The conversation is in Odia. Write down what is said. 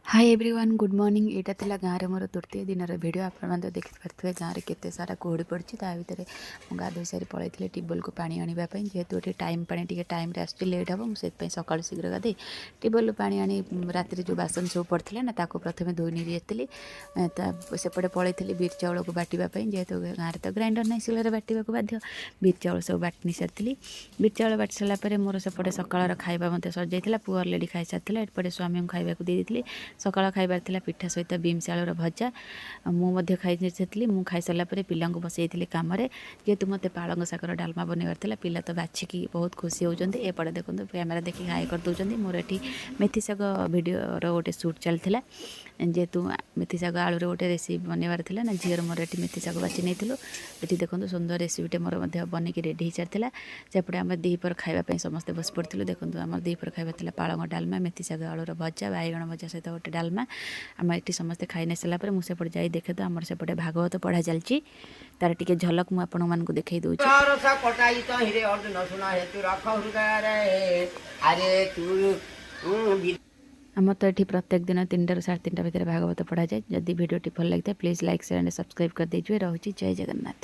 High everyone, good morning. ଏଇଟା ଥିଲା ଗାଁରେ ମୋର ତୃତୀୟ ଦିନର ଭିଡ଼ିଓ। ଆପଣମାନେ ତ ଦେଖିପାରୁଥିବେ ଗାଁରେ କେତେ ସାରା କୁହୁଡ଼ି ପଡ଼ିଛି। ତା ଭିତରେ ମୁଁ ଗାଧୋଇ ସାରି ପଳେଇଥିଲି ଟ୍ୟୁବୱେଲ୍କୁ ପାଣି ଆଣିବା ପାଇଁ। ଯେହେତୁ ଏଠି ଟାଇମ୍ ପାଣି ଟିକେ ଟାଇମ୍ରେ ଆସୁଛି, ଲେଟ୍ ହେବ, ମୁଁ ସେଥିପାଇଁ ସକାଳୁ ଶୀଘ୍ର ଗାଧୋଇ ଟ୍ୟୁବୱେଲ୍ରୁ ପାଣି ଆଣି ରାତିରେ ଯେଉଁ ବାସନ ସବୁ ପଡ଼ିଥିଲା ନା, ତାକୁ ପ୍ରଥମେ ଧୋଇ ନେଇ ଯାଇଥିଲି। ତା ସେପଟେ ପଳେଇଥିଲି ବିରି ଚାଉଳକୁ ବାଟିବା ପାଇଁ। ଯେହେତୁ ଗାଁରେ ତ ଗ୍ରାଇଣ୍ଡର ନାହିଁ, ଶିଳରେ ବାଟିବାକୁ ବାଧ୍ୟ। ବିରି ଚାଉଳ ସବୁ ବାଟି ନେଇ ସାରିଥିଲି। ବିରି ଚାଉଳ ବାଟି ସାରିଲା ପରେ ମୋର ସେପଟେ ସକାଳର ଖାଇବା ମଧ୍ୟ ସରିଯାଇଥିଲା। ପୁଅ ଅଲରେଡ଼ି ଖାଇସାରିଥିଲା। ଏପଟେ ସ୍ୱାମୀଙ୍କୁ ଖାଇବାକୁ ଦେଇ ଦେଇଥିଲି। ସକାଳ ଖାଇବାର ଥିଲା ପିଠା ସହିତ ବିମ୍ସ ଆଳୁର ଭଜା। ମୁଁ ମଧ୍ୟ ଖାଇ ସାରିଥିଲି। ମୁଁ ଖାଇସାରିଲା ପରେ ପିଲାଙ୍କୁ ବସେଇଥିଲି କାମରେ, ଯେହେତୁ ମୋତେ ପାଳଙ୍ଗ ଶାଗର ଡାଲମା ବନେଇବାର ଥିଲା। ପିଲା ତ ବାଛିକି ବହୁତ ଖୁସି ହେଉଛନ୍ତି। ଏପଟେ ଦେଖନ୍ତୁ, କ୍ୟାମେରା ଦେଖିକି ହାଇ କରିଦେଉଛନ୍ତି। ମୋର ଏଠି ମେଥି ଶାଗ ଭିଡ଼ିଓର ଗୋଟେ ସୁଟ୍ ଚାଲିଥିଲା। ଯେହେତୁ ମେଥି ଶାଗ ଆଳୁର ଗୋଟେ ରେସିପି ବନେଇବାର ଥିଲା ନା, ଝିଅର ମୋର ଏଠି ମେଥି ଶାଗ ବାଛି ନେଇଥିଲୁ। ଏଠି ଦେଖନ୍ତୁ, ସୁନ୍ଦର ରେସିପିଟେ ମୋର ମଧ୍ୟ ବନେଇକି ରେଡ଼ି ହେଇସାରିଥିଲା। ସେପଟେ ଆମେ ଦ୍ୱିପହର ଖାଇବା ପାଇଁ ସମସ୍ତେ ବସି ପଡ଼ିଥିଲୁ। ଦେଖନ୍ତୁ, ଆମର ଦ୍ୱିପହର ଖାଇବା ଥିଲା ପାଳଙ୍ଗ ଡାଲମା, ମେଥି ଶାଗ ଆଳୁର ଭଜା, ବାଇଗଣ ଭଜା ସହିତ ଗୋଟେ ଡାଲମା। ଆମେ ଏଠି ସମସ୍ତେ ଖାଇ ନେଇ ସାରିଲା ପରେ ମୁଁ ସେପଟେ ଯାଇ ଦେଖେ ତ ଆମର ସେପଟେ ଭାଗବତ ପଢ଼ା ଚାଲିଛି। ତାର ଟିକେ ଝଲକ ମୁଁ ଆପଣମାନଙ୍କୁ ଦେଖେଇ ଦେଉଛି। ରଥ କଟାଇ ତହିଁରେ ଅର୍ଜୁନ ଶୁଣ ହେତୁ ରଖ ହୃଦୟରେ ଆରେ ତୁ ଆମର ତ ଏଠି ପ୍ରତ୍ୟେକ ଦିନ 3ଟାରୁ 3:30 ଭିତରେ ଭାଗବତ ପଢ଼ାଯାଏ। ଯଦି ଭିଡ଼ିଓଟି ଭଲ ଲାଗିଥାଏ, please like, share and subscribe କରିଦେଇଯିବେ। ରହୁଛି, ଜୟ ଜଗନ୍ନାଥ।